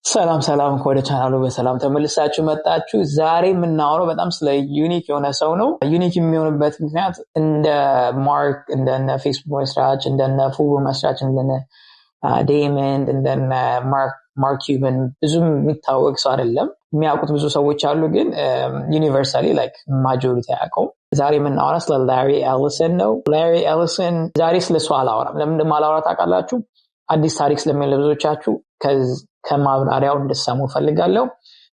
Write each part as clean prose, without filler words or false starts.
ሰላም ሰላም፣ ወደ ቻናሉ በሰላም ተመልሳችሁ መጣችሁ። ዛሬ የምናወራው በጣም ስለ unique የሆነ ሰው ነው። Unique የሚሆንበት ምክንያት እንደ ማርክ፣ እንደነ ፌስቡክ መስራች፣ እንደነ ፉቡ መስራች፣ እንደነ ዴመንድ፣ እንደነ ማርክ ኪዩበን ብዙም የሚታወቅ ሰው አይደለም። የሚያውቁት ብዙ ሰዎች አሉ፣ ግን universally like majority አያውቀውም። ዛሬ የምናወራ ስለ ላሪ ኤሊሰን ነው። ላሪ ኤሊሰን፣ ዛሬ ስለ እሱ አላወራም። ለምን እንደማላወራ ታውቃላችሁ? አዲስ ታሪክ ስለሚሆን ለብዙዎቻችሁ ከማብራሪያው እንድሰሙ ፈልጋለሁ።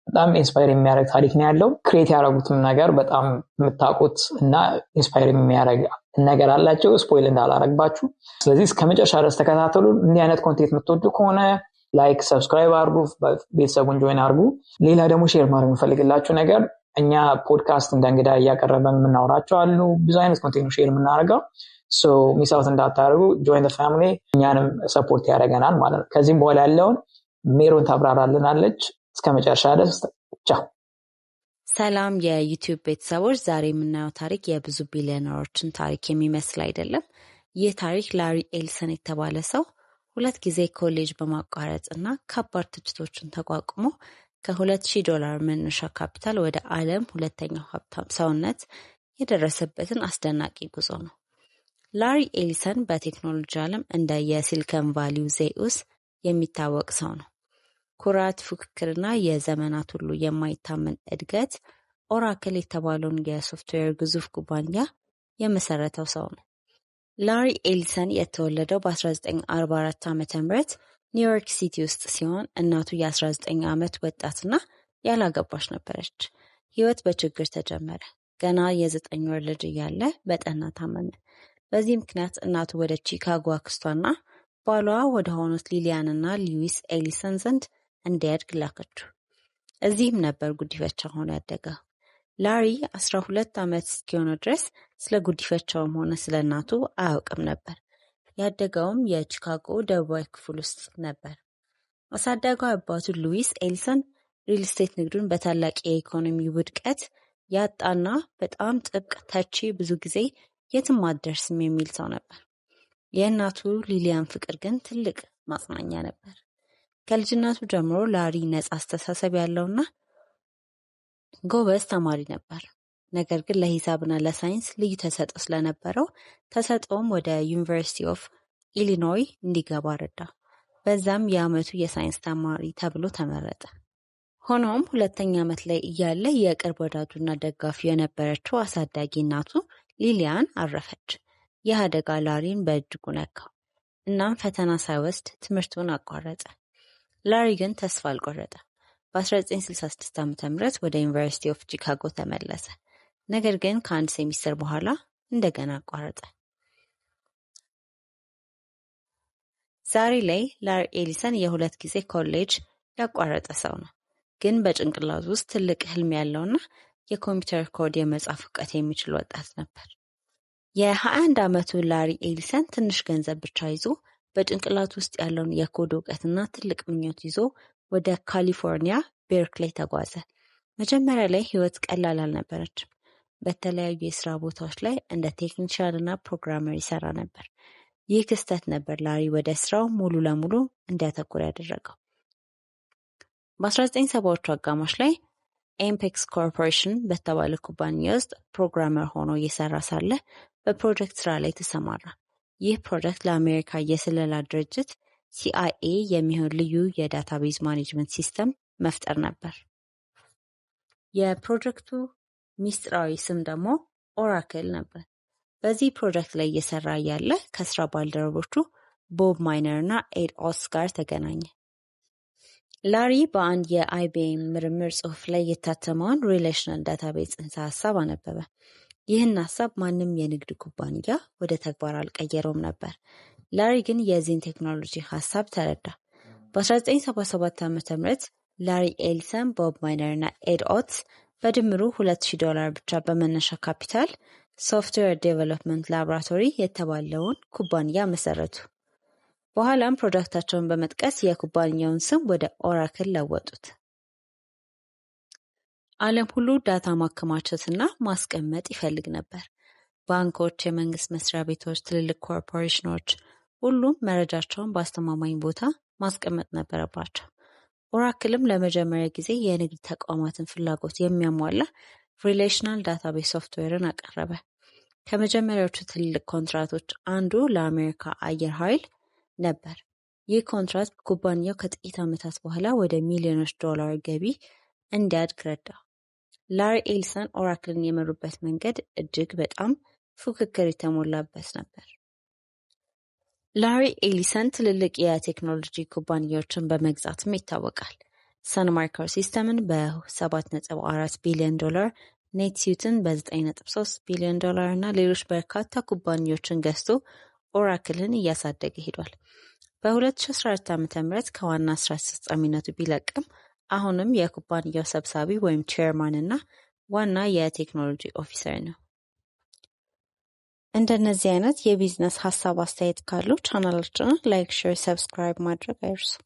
በጣም inspire የሚያደርግ ታሪክ ነው ያለው። Create ያደረጉትም ነገር በጣም የምታውቁት እና inspire የሚያደርግ ነገር አላቸው። Spoil እንዳላረግባችሁ። ስለዚህ እስከ መጨረሻ ድረስ ተከታተሉ። እንዲህ አይነት content የምትወዱ ከሆነ like፣ subscribe አድርጉ፣ ቤተሰቡን join አድርጉ። ሌላ ደግሞ share ማድረግ የምፈልግላችሁ ነገር፣ እኛ ፖድካስት እንደ እንግዳ እያቀረበን የምናወራቸው አሉ። ብዙ አይነት content share የምናደርገው፣ miss out እንዳታደርጉ። Join family፣ እኛንም support ያደርገናል ማለት ነው። ከዚህም በኋላ ያለውን ሜሮን ታብራራልናለች። እስከ መጨረሻ ድረስ ቻው። ሰላም የዩቲዩብ ቤተሰቦች፣ ዛሬ የምናየው ታሪክ የብዙ ቢሊዮነሮችን ታሪክ የሚመስል አይደለም። ይህ ታሪክ ላሪ ኤሊሰን የተባለ ሰው ሁለት ጊዜ ኮሌጅ በማቋረጥ እና ከባድ ትችቶችን ተቋቁሞ ከ2000 ዶላር መነሻ ካፒታል ወደ ዓለም ሁለተኛው ሀብታም ሰውነት የደረሰበትን አስደናቂ ጉዞ ነው። ላሪ ኤሊሰን በቴክኖሎጂ ዓለም እንደ የሲሊከን ቫሊው ዜኡስ የሚታወቅ ሰው ነው። ኩራት፣ ፉክክርና የዘመናት ሁሉ የማይታመን እድገት ኦራክል የተባለውን የሶፍትዌር ግዙፍ ኩባንያ የመሰረተው ሰው ነው። ላሪ ኤሊሰን የተወለደው በ1944 ዓ.ም ኒውዮርክ ሲቲ ውስጥ ሲሆን እናቱ የ19 ዓመት ወጣትና ያላገባች ነበረች። ህይወት በችግር ተጀመረ። ገና የ9 ወር ልጅ እያለ በጠና ታመመ። በዚህ ምክንያት እናቱ ወደ ቺካጎ አክስቷና ባሏ ወደ ሆኑት ሊሊያን እና ሉዊስ ኤሊሰን ዘንድ እንዲያድግ ላከችው። እዚህም ነበር ጉዲፈቻ ሆኖ ያደገው። ላሪ 12 ዓመት እስኪሆነው ድረስ ስለ ጉዲፈቻውም ሆነ ስለ እናቱ አያውቅም ነበር። ያደገውም የቺካጎ ደቡባዊ ክፍል ውስጥ ነበር። አሳዳጊው አባቱ ሉዊስ ኤሊሰን ሪል ስቴት ንግዱን በታላቅ የኢኮኖሚ ውድቀት ያጣና በጣም ጥብቅ ተቺ፣ ብዙ ጊዜ የትም አትደርስም የሚል ሰው ነበር። የእናቱ ሊሊያን ፍቅር ግን ትልቅ ማጽናኛ ነበር። ከልጅነቱ ጀምሮ ላሪ ነጻ አስተሳሰብ ያለውና ጎበዝ ተማሪ ነበር። ነገር ግን ለሂሳብና ለሳይንስ ልዩ ተሰጥኦ ስለነበረው ተሰጥኦም ወደ University of Illinois እንዲገባ ረዳው። በዛም የዓመቱ የሳይንስ ተማሪ ተብሎ ተመረጠ። ሆኖም ሁለተኛ ዓመት ላይ እያለ የቅርብ ወዳጁና ደጋፊው የነበረችው አሳዳጊ እናቱ ሊሊያን አረፈች። ይህ አደጋ ላሪን በእጅጉ ነካው። እናም ፈተና ሳይወስድ ትምህርቱን አቋረጠ። ላሪ ግን ተስፋ አልቆረጠም። በ1966 ዓ.ም ወደ University of Chicago ተመለሰ። ነገር ግን ከአንድ ሴሚስተር በኋላ እንደገና አቋረጠ። ዛሬ ላይ ላሪ ኤሊሰን የሁለት ጊዜ ኮሌጅ ያቋረጠ ሰው ነው። ግን በጭንቅላቱ ውስጥ ትልቅ ህልም ያለውና የኮምፒውተር ኮድ የመጻፍ እውቀት የሚችል ወጣት ነበር። የ21 ዓመቱ ላሪ ኤሊሰን ትንሽ ገንዘብ ብቻ ይዞ፣ በጭንቅላቱ ውስጥ ያለውን የኮድ እውቀትና ትልቅ ምኞት ይዞ ወደ ካሊፎርኒያ ቤርክሌይ ተጓዘ። መጀመሪያ ላይ ህይወት ቀላል አልነበረችም። በተለያዩ የስራ ቦታዎች ላይ እንደ technician እና programmer ይሰራ ነበር። ይህ ክስተት ነበር ላሪ ወደ ስራው ሙሉ ለሙሉ እንዲያተኩር ያደረገው። በ1970ዎቹ አጋማሽ ላይ Ampex Corporation በተባለ ኩባንያ ውስጥ programmer ሆኖ እየሰራ ሳለ በፕሮጀክት ስራ ላይ ተሰማራ። ይህ ፕሮጀክት ለአሜሪካ የስለላ ድርጅት ሲአይኤ የሚሆን ልዩ የ database management system መፍጠር ነበር። የፕሮጀክቱ ሚስጥራዊ ስም ደግሞ ኦራክል ነበር። በዚህ ፕሮጀክት ላይ እየሰራ እያለ ከስራ ባልደረቦቹ ቦብ ማይነር እና ኤድ ኦትስ ጋር ተገናኘ። ላሪ በአንድ የአይቢኤም ምርምር ጽሑፍ ላይ የታተመውን relational database ጽንሰ ሀሳብ አነበበ። ይህን ሀሳብ ማንም የንግድ ኩባንያ ወደ ተግባር አልቀየረውም ነበር። ላሪ ግን የዚህን ቴክኖሎጂ ሀሳብ ተረዳ። በ1977 ዓ.ም ላሪ ኤሊሰን፣ ቦብ ማይነር እና ኤድ ኦትስ በድምሩ 2000 ዶላር ብቻ በመነሻ ካፒታል Software Development Laboratory የተባለውን ኩባንያ መሰረቱ። በኋላም ፕሮጀክታቸውን በመጥቀስ የኩባንያውን ስም ወደ ኦራክል ለወጡት። ዓለም ሁሉ data ማከማቸትና ማስቀመጥ ይፈልግ ነበር። ባንኮች፣ የመንግስት መስሪያ ቤቶች፣ ትልልቅ ኮርፖሬሽኖች፣ ሁሉም መረጃቸውን በአስተማማኝ ቦታ ማስቀመጥ ነበረባቸው። ኦራክልም ለመጀመሪያ ጊዜ የንግድ ተቋማትን ፍላጎት የሚያሟላ relational database software ን አቀረበ። ከመጀመሪያዎቹ ትልልቅ ኮንትራቶች አንዱ ለአሜሪካ አየር ኃይል ነበር። ይህ ኮንትራት ኩባንያው ከጥቂት ዓመታት በኋላ ወደ ሚሊዮኖች ዶላር ገቢ እንዲያድግ ረዳው። ላሪ ኤሊሰን ኦራክልን የመሩበት መንገድ እጅግ በጣም ፉክክር የተሞላበት ነበር። ላሪ ኤሊሰን ትልልቅ የቴክኖሎጂ ኩባንያዎችን በመግዛትም ይታወቃል። ሰን ማይክሮ ሲስተምን በ7.4 ቢሊዮን ዶላር፣ ኔትስዊትን በ9.3 ቢሊዮን ዶላር እና ሌሎች በርካታ ኩባንያዎችን ገዝቶ ኦራክልን እያሳደገ ሄዷል። በ2014 ዓ.ም ከዋና ስራ አስፈጻሚነቱ ቢለቅም አሁንም የኩባንያው ሰብሳቢ ወይም chairman እና ዋና የቴክኖሎጂ officer ነው። እንደነዚህ አይነት የቢዝነስ ሀሳብ አስተያየት ካሉ ቻናላችንን like፣ share፣ subscribe ማድረግ አይርሱ።